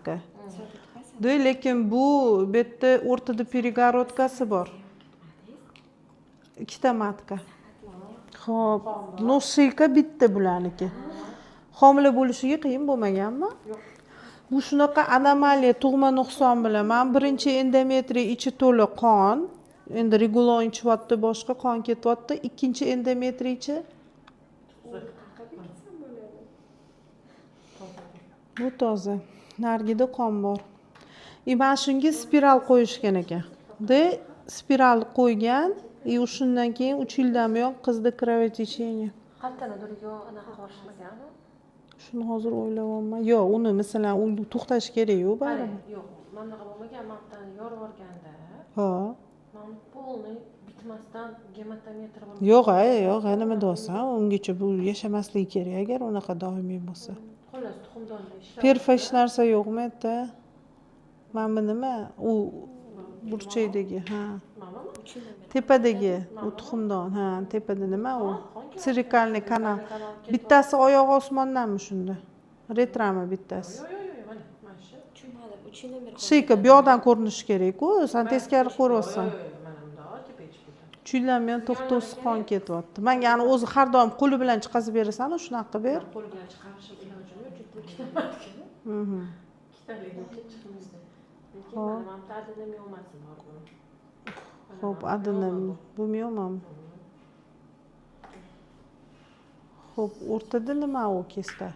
Матка. Да, lekin bu yerda o'rtada перегородка si bor. Ikkita матка. Xo'p, ну, шейка bitta bularniki. Homila bo'lishiga qiyin bo'lmaganmi? Bu shunaqa anomaliya, tug'ma nuqson bilan. Man birinchi endometriy ichi to'la qon, endi Regulon ichyapti, boshqa qon ketyapti. Ikkinchi endometriychi? Qayerga bo'ladi? Bu toza. Narigida qon bor. И mana shunga spiral qo'yishgan ekan. De spiral qo'ygan, и shundan keyin 3 yildan buyon qizda кровотечение. Qayerdan yo'q, anaqa qilishmaganmi? Shuni hozir o'ylayapman. Yo'q, uni, masalan, u to'xtash kerak-ku baribir. Yo'q, mana bunaqa bo'lmagan, mana bu yerdan yorib yuborganda mana полный bitmasdan gematometra bo'lib. Yo'q, a, yo'q, a, nima deyapsan? Ungacha bu yashamasligi kerak agar unaqa doimiy bo'lsa. Xullas, tuxumdonda ishlab. Perfa hech narsa yo'qmi yerda? Mana bu nima? U burchakdagi, ha. Mamami? Tepadagi u tuxumdon, ha, tepada nima u? Цервикальный канал. Bittasi oyog'i osmondanmi shunda? Retrami bittasi? Yo'q, yo'q, yo'q, mana mana shu. Tushunmadim, uch yildan beri. Шейка bu yoqdan ko'rinishi kerak-ku, san teskari ko'ryapsan. Yo'q, yo'q, mana bundoq tepaga chiqib ketadi. 3 yildan buyon to'xtovsiz qon ketyapti. Manga ani o'zi har doim qo'li bilan chiqazib berasan, shunaqa qilib ber. Qo'l bilan chiqarishim ilojim yo'q, chunki ikkita матка. Ikkitaligicha chiqmaydi. Lekin mana bu yerda adenomiomasi bor buni. Mana Xo'p, bu adenom mioma. Bu miomami? Xo'p, o'rtada nima u kista?